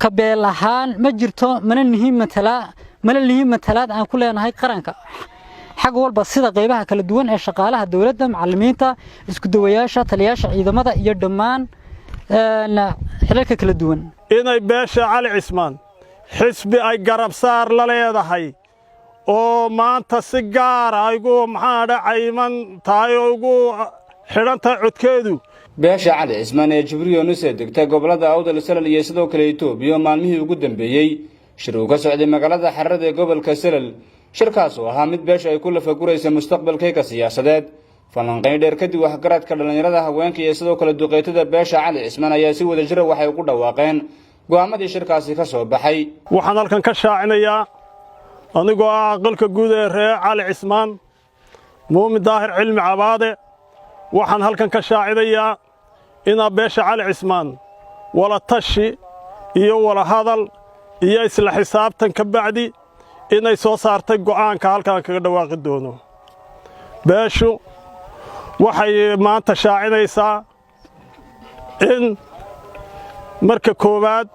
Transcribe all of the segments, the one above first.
Ka beel ahaan ma jirto, mana nihin matalaa, mana lihin matalaad aan ku leenahay qaranka xag walba, sida qaybaha kala duwan ee shaqaalaha dowladda, macallimiinta, isku dawayaasha, taliyaasha ciidamada iyo dhammaan xilalka kala duwan. Inay beesha Cali Cismaan xisbi ay garabsaar la leedahay oo maanta si gaara aygu maxaa dha cayman tahay oo ugu xidhan tahay codkeedu. Beesha Cali Cismaan ee Jibriyonis ee degta gobollada Awdal, Salal iyo sidoo kale Itoobiya, maalmihii ugu dambeeyey shir uu ka socday magaalada Xarrada ee gobolka Salal, shirkaas oo ahaa mid beesha ay ku lafaguraysa mustaqbalkayga siyaasadeed. Falanqayn dheer kadib, waxgaradka, dhallinyarada, haweenka iyo sidoo kale duqeytada beesha Cali Cismaan ayaa si wada jira waxay ugu dhawaaqeen go'aamadii shirkaasi ka soo baxay. Waxaan halkan ka shaacinayaa, anigoo ah aqalka guud ee reer Cali Cismaan, Muumin Daahir Cilmi Cabaade, waxaan halkan ka shaacinayaa inaa beesha Cali Cismaan wala tashi iyo wala hadal iyo isla xisaabtan ka bacdi inay soo saartay go'aanka halkaan kaga dhawaaqi doono. Beeshu waxay maanta shaacinaysaa in marka koowaad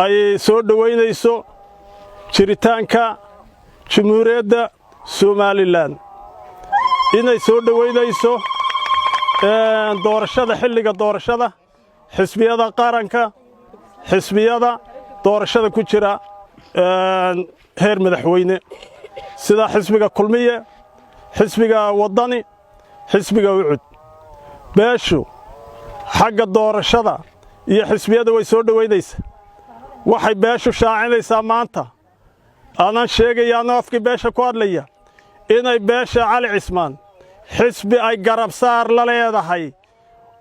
ay soo dhowaynayso jiritaanka Jamhuuriyadda Somalilan, inay soo dhowaynayso doorashada, xilliga doorashada xisbiyada qaranka, xisbiyada doorashada ku jira heer madaxweyne, sida xisbiga Kulmiye, xisbiga Waddani, xisbiga UCID. Beeshu xagga doorashada iyo xisbiyada way soo dhowaynaysaa. Waxay beeshu shaacinaysaa maanta, aanan sheegaya anoo afkii beesha ku hadlaya, inay beesha Cali Cismaan xisbi ay garabsaar la leedahay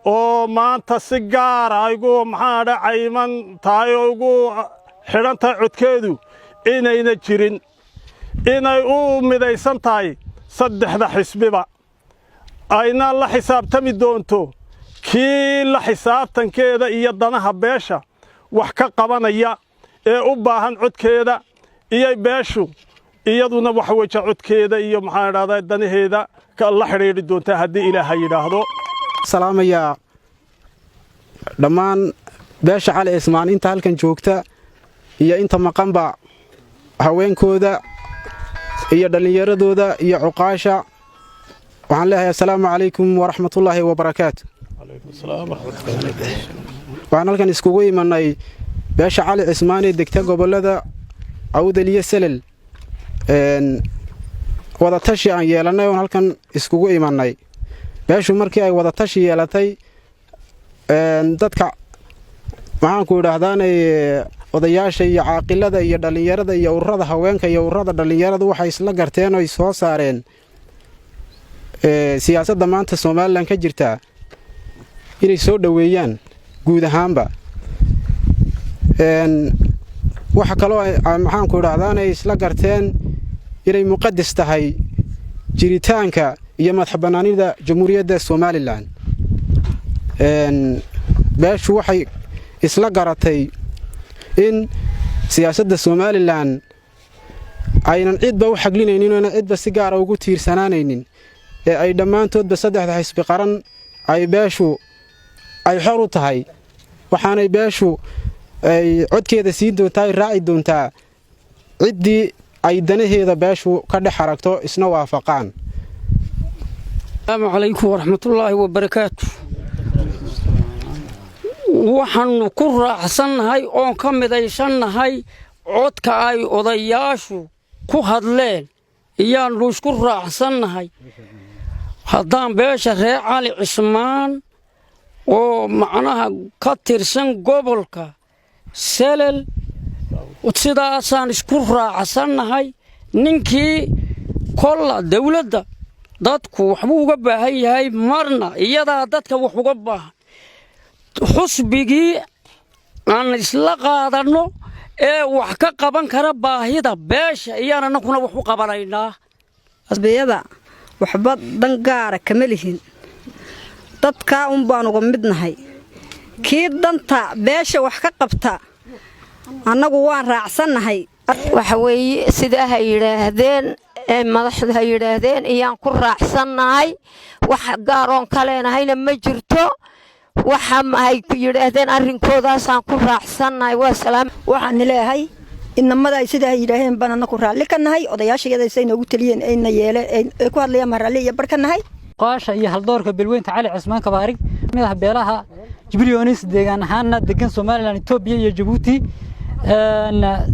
oo maanta si gaara aygu maxaa dha cayman tahay oo ugu xidhan tahay codkeedu inayna jirin, inay u midaysan tahay saddexda xisbiba, ayna la xisaabtami doonto kii la xisaabtankeeda iyo danaha beesha wax ka qabanaya ee u baahan codkeeda, iyay beeshu iyaduna waxa weja codkeeda iyo maxaan idhahdaa danaheeda la xidhiidhi doontaa, haddii Ilaaha yidhaahdo. Salaamayaa dhammaan beesha Cali Cismaan, inta halkan joogta iyo inta maqanba, haweenkooda iyo dhallinyaradooda iyo cuqaasha. Waxaan leeyahay assalaamu calaykum waraxmatullaahi wabarakaatu. Waxaan halkan iskugu imannay beesha Cali Cismaan ee degta gobollada Awdal iyo Selel. Wadatashi aan yeelannay oon halkan iskugu imannay. Beeshu markii ay wadatashi yeelatay, dadka, maxaanku idhaahdaanay, odayaasha iyo caaqilada iyo dhallinyarada iyo ururada haweenka iyo ururada dhallinyaradu waxay isla garteen oy soo saareen siyaasadda maanta Somalilan ka jirtaa inay soo dhoweeyaan guud ahaanba. Waxa kaloo, maxaanku idhahdaanay, isla garteen inay muqadas tahay jiritaanka iyo madaxbannaanida Jamhuuriyadda Somalilan. Beeshu waxay isla garatay in siyaasadda Somalilan aynan cidba u xaglinaynin oona cidba si gaara ugu tiirsanaanaynin, ee ay dhammaantoodba saddexda xisbi qaran ay beeshu ay xor u tahay. Waxaanay beeshu ay codkeeda siin doontaa, ay raaci doontaa ciddii ay danaheeda beeshu ka dhex aragto, isna waafaqaan. Asalaamu calaykum waraxmatullaahi wabarakaatu. Waxaannu ku raacsannahay oon ka midaysannahay codka ay odayaashu ku hadleen iyaannu isku raacsannahay, haddaan beesha reer Cali Cismaan oo macnaha ka tirsan gobolka Selel. Sidaasaan isku raacsannahay. Ninkii kolla dawladda dadku waxbuu uga baahan yahay, marna iyadaa dadka wax uga baahan. Xusbigii aan isla qaadanno ee wax ka qaban kara baahida beesha iyaan annaguna wax u qabanaynaa. Xisbiyada waxba dan gaara kama lihin, dadkaa un baan uga midnahay. Kii danta beesha wax ka qabta annagu waan raacsannahay. Waxa weeye, sidaa ha yidhaahdeen ee madaxdu ha yidhaahdeen iyaan ku raacsannahay. Wax gaaroon ka leenahayna ma jirto. Waxa ay ku yidhaahdeen arrinkoodaasaan ku raacsannahay. Waa salaam. Waxaan leeyahay, inamada ay sidaa yidhaaheen baan anaku raalli ka nahay. Odayaashayada say noogu taliyeen ayna yeele ay ku hadlayaan baan raalli iyo bar ka nahay. Qoasha iyo haldoorka beelweynta Cali Cismaan Kabaarig, mid ah beelaha Jibriil Yoonis, deegaan ahaanna degan Somaliland, Itoobiya iyo Jabuuti,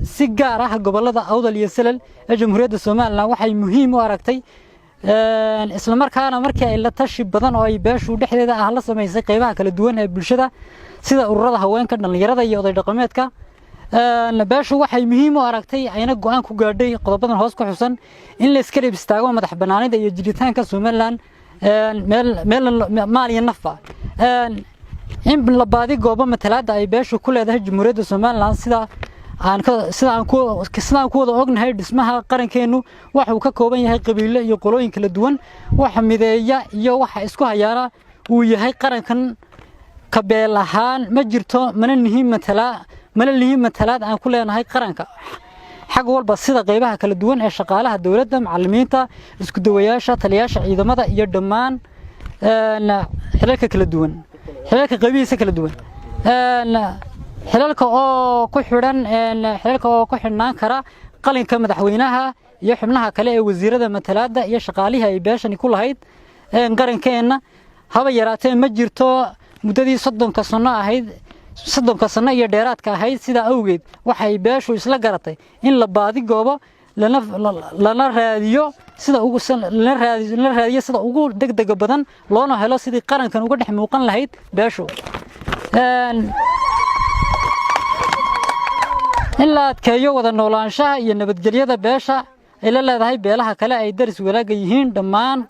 si gaar ah gobolada Awdal iyo Salal ee Jamhuuriyadda Somaliland, waxay muhiim u aragtay, isla markaana markii ay la tashi badan oo ay beeshu dhexdeeda ah la samaysay qaybaha kala duwan ee bulshada, sida ururada haweenka, dhallinyarada iyo oday dhaqameedka, beeshu waxay muhiim u aragtay ayna go'aan ku gaadhay qodobadan hoos ku xusan: in la iska dhib istaago madax bannaanida iyo jiritaanka Somaliland meel meel maal iyo nafba, in la baadi goobo matalaadda ay beeshu ku leedahay Jamhuuriyadda Somaliland. Sida aan ku wada ognahay, dhismaha qarankeennu waxa uu ka kooban yahay qabiilo iyo qolooyin kala duwan. Waxa mideeya iyo waxa isku hayaana uu yahay qarankan. Kabeel ahaan ma jirto, mana nihin matalaa, mana lihin matalaad aan ku leenahay qaranka xag walba, sida qaybaha kala duwan ee shaqaalaha dowladda, macallimiinta, isku dawayaasha, taliyaasha ciidamada iyo dhammaan xilalka kala duwan, xilalka qaybihiisa kala duwan, xilalka oo ku xidhnaan kara qalinka madaxweynaha iyo xubnaha kale ee wasiirada. Matalaadda iyo shaqaalihii ay beeshani ku lahayd qarankeenna haba yaraatee ma jirto muddadii 30-ka sano ahayd, 30-ka sano iyo dheeraadka ahayd. Sidaa awgeed waxay beeshu isla garatay in la baadi goobo lana raadiyo sida ugu degdega badan loona helo sidii qarankan uga dhex muuqan lahayd beeshu. In la adkeeyo wada noolaanshaha iyo nabadgelyada beesha ay la leedahay beelaha kale ay daris walaagga yihiin dhammaan.